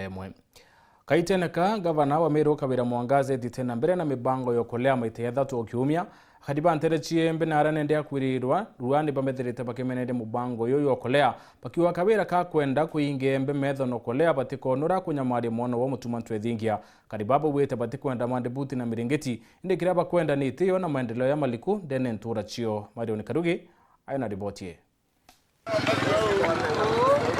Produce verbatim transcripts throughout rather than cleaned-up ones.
imwe. Kaitene ka, gavana wa Meru Kawira Mwangaza etite na mbere na mibango ya ukolea maita jathatu o kiumia. Akari ba ntere cia Embe na aria nende akwirirwa rua ni bamethirite bakimeneria mubango uyu jwa ukolea, bakiuga kawira ka kwenda kuinga Embe metho na ukolea batikonora kunyamaria mwana wa Mutuma Ntwethingia. Akari baba bauite batikwenda mandibuti na miringiti, indi kiria bakwenda ni itio na maendeleo ya maliku ndene ntura cio. Marion Karugi aina riboti ii.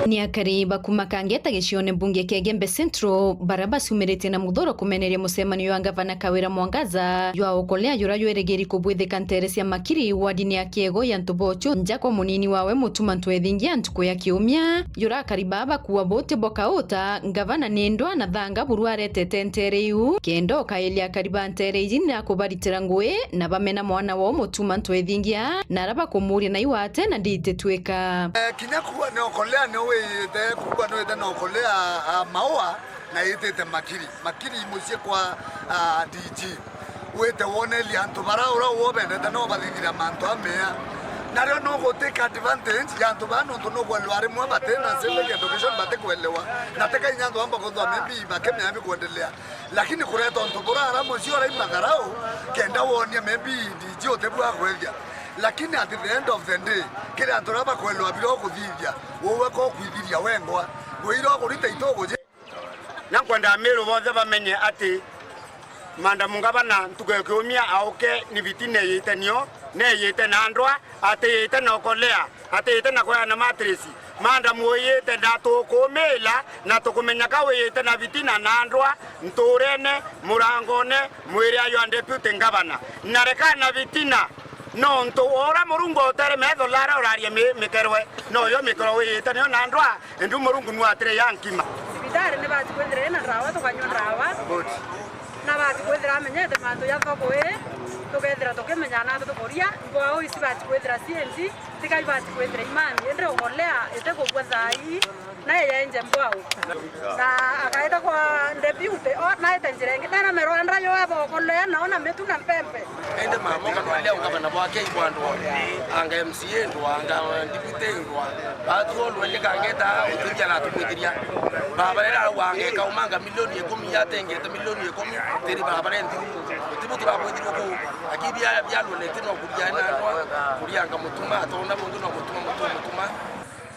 Ni akari ba kuma Kangeta gicione mbunge kia Igembe Central, baria baciumiritie na muthuro kumeneria mucemanio jwa gavana Kawira Mwangaza jwa ukolea juria jwerigiri kubwithika ntere cia Makiri, wardini ya Kiego ya Ntubochu, nja kwa munini wawe Mutuma Ntwethingia ntuku ya kiumia. Juria akari baa bakuua buti bwa kauta, gavana ni ndwa na thanga buru aretete ntere iu, kenda ukailia akari ba ntere iji na kubaritira ngui, na bamena mwana wao Mutuma Ntwethingia, na aria bakumuuria na iwate na ndititwika. Eh, kinya kuuga ni ukolea ni wiyite, kuuga ni wiyite na ukolea, ah, Maua na yitite Makiri. Makiri mucii kwa, ah, D G. Wite woneria antu bara uria wobendete no bathithira mantu amea. Nario no gutake advantage ya antu bara nontu no kwelewa rimwe bati na civic education batikwelewa. Na teka inya antu amba kuthwa maybe bakemea bikuendelea. Lakini kureta untu burara mucii uraima tharau, kenda wonia maybe D G utibua kwethia. Lakini at the end of the day, kiri antu aria bakwelewa bira ukuthithia, wowe ko kwithiria wengwa, ngui ira ukurita itukuji. Na nkwenda Ameru bonthe bamenye ati Madam Gavana ntuku ya kiumia auke ni biti neyite nio, neyite na ndwa, atiyite na ukolea, atiyite na kueana mattress. Madam wiyite na tukumiila na tukumenya ka wiyite na bitina na ndwa nturene, murangone, mwiri ayo a deputy governor. Na reka na bitina, nontu ura Murungu utere metho lara uraria mi-, mikerwe, noyo mikerwe wiyite nio na ndwa, endu Murungu nu atire ya nkima. Cibitari ni bati kwithira ina ndawa, tukanyua ndawa. Good. Na bati kwithira amenyete mantu ja thoko ii, tukethira tukimenya na antu tukuria, mbwao ici bati kwithira cienji, tiga ibati kwithira imami, indi ukolea itikubua thaa ii, naye yaenje mbwao. Na akaeta kwa deputy, o, naete njira ingi, nena merwanda yo aba ukolea, nao na mitu na mpempe. Indi mama ukanwalea ungavana bwake ibwandwa, anga M C A ndwa, anga deputy ndwa, batu olwende kangeta utithia na tumwithiria. Baba ira wangeka umanga milioni ikumi, atengete milioni ikumi, tiri baba rendi. Utibu turabwithirwa ku, akithia bialwelete no kuria na ndwa, kurianga Mutuma, atona bungi no Mutuma, Mutuma, Mutuma.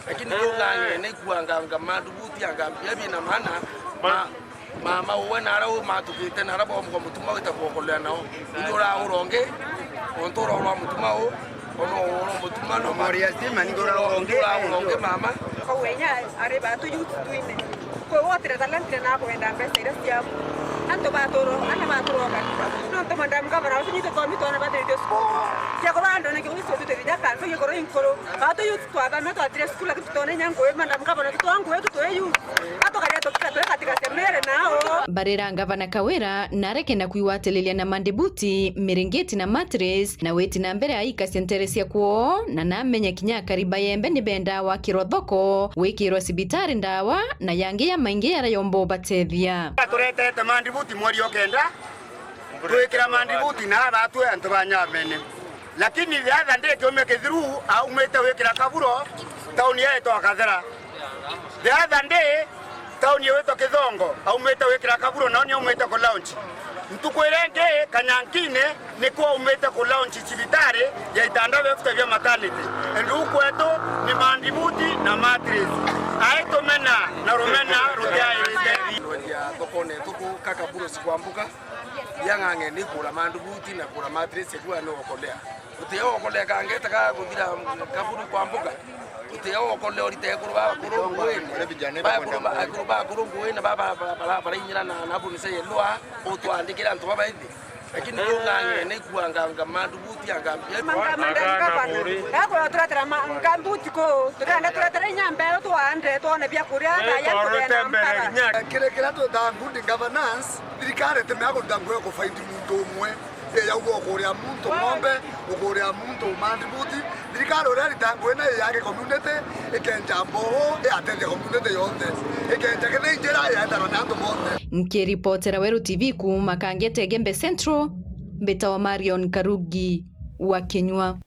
Lakini kung'ang'e naikuanga anga mandubuti, anga mbia bina maana, ma, mama uwe na ara umatukite na ara bwa Mutuma wita kuokolea nao. Ingi uraura ungi, ontu uraura Mutuma u, ona uraura Mutuma no. Moria stima, ningi uraura ungi, uraura ungi mama. Kwa wenya ari batu youth twine. Kwi wotire talent na kwenda mbeca iria ciaku. Antu baturo, ana baturoka. Nontu Madam Gavana, ucio nitwe twathithia twana bathirite cukuru. Cia kurwa andone kiugi cio tutithia kanso, cia kurwa inkuru. Batu youth twathame, twatire cukuru, lakini tutone inya ngui, Madam Gavana, tutwa ngui, tutwe youth. Atukaria tukika, twe katika semere nao. Barira Gavana Kawira, nareke na kwigwatiriria na mandibuti, miringiti na mattress, na witi na mbere aikacia ntere cia kwoo, na namenye kinya akari ba Igembe ni bendaa gwakirwa thoko, gwikirwa cibitari ndawa, na yangi ya maingi yaria yomba ubatethia. Turetete mandibuti mweri o kenda, twikira mandibuti na aratwe antu ba Nyamene. Lakini the other day kiumia kithiru aumite gwikira kaburo tauni yetu Kathera. The other day, tauni yetwa Kithongo, aumite gwikira kaburo, nao ni aumite ku launch. Ntuku iria ingi, Kanyankine, nikwo aumite ku launch cibitari ya itanda fifty bia maternity. And huku kwetu ni mandibuti na mattress. Ai tumena na rumena rutiairite. Wendia thokone tuku ka kaburo cikwambuka, yang'ang'e ni kura mandibuti na kura mattress, egua ni okolea. Utio okolea kangeta ga kuthira kaburu kwa mbuga. Utio okolea orite ekuru ba kuru nguini. Ba ekuru ba, ekuru ba kuru nguini, ba, ba, ba, ba, barainyira na, na buni se lwa, utwandikira antu baba ithi. Lakini kung'ang'e ni kuanga anga mandubuti anga mbia. Manga, manga, ngavana. Gakura turetera ma-, ngambuti ku, turenda turetera inya mbero twande, twone bia kuria, na ya kuria na mbara. Kiri kiria twitaga good governance, thirikari itimea kuruta ngugi ya kufaindi muntu umwe. Iyauga ukuria muntu ng'ombe, ukuria muntu mandibuti. Thirikari uria irita ngugi na ya ki community, ikenja mbogo, iatethia community yonthe. Ikenja kithi njira yaendana na antu bonthe. Nkiripotera Weru T V kuuma Kangete Igembe Central, mbitawa Marion Karugi wa Kinyua.